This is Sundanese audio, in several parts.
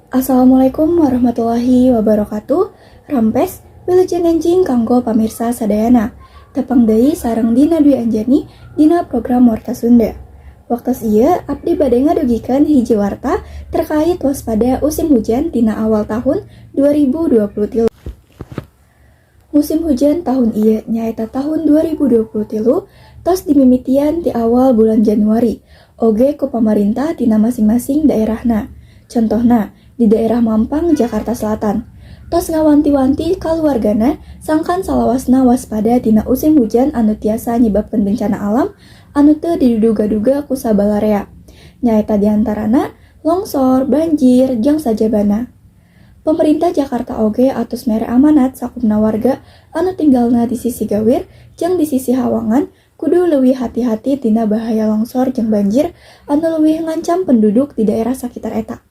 Assalamualaikum warahmatullahi wabarakatuh. Rampes, wilujeng enjing kanggo pamirsa sadayana. Tepang deui sareng Dina Dwi Anjani dina program Warta Sunda. Waktos ieu abdi bade ngadugikeun hiji warta terkait waspada musim hujan tina awal tahun 2023. Musim hujan tahun ieu, nyaeta tahun 2023, tos dimimitian ti awal bulan Januari oge ku pamarintah tina masing-masing daerahna. Contohna, di daerah Mampang, Jakarta Selatan. Tos ngawanti-wanti kaluargana sangkan salawasna waspada tina musim hujan anu tiasa nyebabkeun bencana alam anu teu diduga-duga ku sabalarea. Nyaeta diantarana longsor, banjir, jeung sajabana. Pemerintah Jakarta oge atos mere amanat sakumna warga anu tinggalna di sisi gawir jeung di sisi hawangan kudu leuwih hati-hati tina bahaya longsor jeung banjir anu leuwih ngancam penduduk di daerah sakitar eta.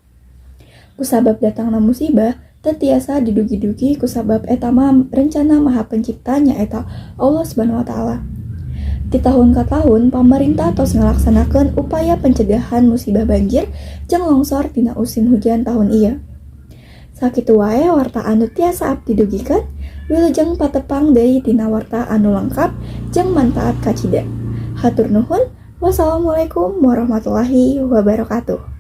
Kusabab datangna musibah teu tiasa didugi-dugi, kusabab eta mah rencana Maha Pencipta, nyaeta Allah Subhanahu wa Ta'ala. Ti tahun ka tahun pamarintah tos ngalaksanakeun upaya pencegahan musibah banjir jeung longsor tina musim hujan tahun ieu. Sakitu wae warta anu tiasa abdi dugikeun, wilujeng patepang deui tina warta anu lengkap jeung manfaat kacida. Hatur nuhun, wassalamualaikum warahmatullahi wabarakatuh.